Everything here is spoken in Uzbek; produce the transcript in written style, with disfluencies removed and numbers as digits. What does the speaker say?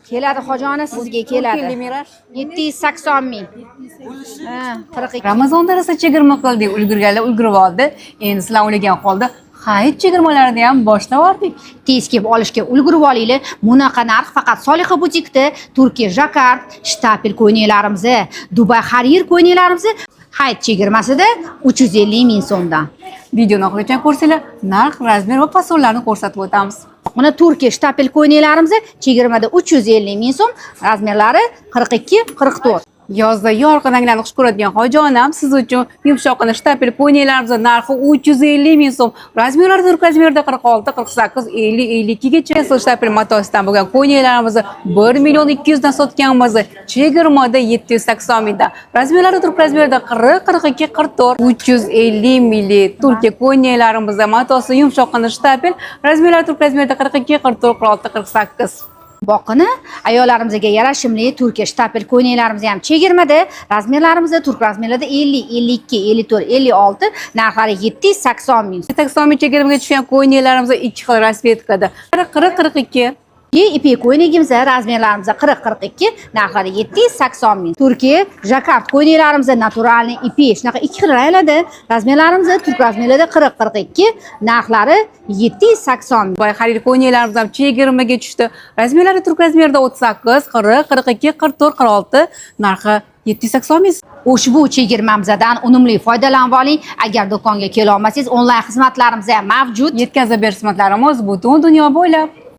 Keladi, hojona, sizga keladi. Miraj. 780 ming. Ha, 42. Ramazonda rosa chegirma qildik, ulgurganlar ulgurib oldi. Endi sizlar o'ylagan holda hayit chegirmalarini ham boshlab yubordik. Tez kelib olishga ulgurib olinglar. Bunaqa narx faqat Solixa butikda. Turkiya жаккард, штапель ko'ylaklarimizni, Dubay harir ko'ylaklarimizni hayit chegirmasida 350 ming so'mdan. Videoni oxirigacha ko'rsanglar, narx, razmer va fasonlarni ko'rsatib o'tamiz. Mana Turkiya штапель ko'ylaklarimizni chegirmada 350 ming so'm, razmerlari 42, 44. Yozda yorqin ranglarni xush ko'radigan hoji onam, siz uchun yumshoqqina штапель ko'ylaklarimiz narxi 350 ming so'm. Razmerlari turk razmerida 46, 48, 50, 52 gacha. Штапель matosidan bo'lgan ko'ylaklarimizni 1 million 200 dan sotganmiz. Chegirmada 780 mingdan. Razmerlari turk razmerida 40, 42, 44, 350 minglik Turkiya ko'ylaklarimiz matosi yumshoqqina штапель. Razmerlari turk razmerida 42, 44, 46, 48. Boqini ayollarimizga yarashimli Turkiya штапель ko'ylaklarimiz ham chegirmada, razmerlarimiz turk razmerlarda 50, 52, 54, 56, narxlari 780 ming. 80 ming chegirmaga tushgan ko'ylaklarimiz ikki xil расцветка da. 40, 42. Ipek ko'ylagimiz razmerlarimiz 40, 42, narxlari 780 ming. Turkiya жаккард ko'ylaklarimiz натуральный ipek, shunaqa ikki xil ranglarda, razmerlarimiz turk razmerlarda 40, 42, narxlari 780 ming. Dubay harir ko'ylaklarimiz ham chegirmaga tushdi. Razmerlari turk razmerida 38, 40, 42, 44, 46, narxi 780 ming. Ushbu chegirmamizdan unumli foydalanib oling. Agar do'konga kela olmasangiz, onlayn xizmatlarimiz ham mavjud. Yetkazib berish xizmatlarimiz butun dunyo bo'ylab.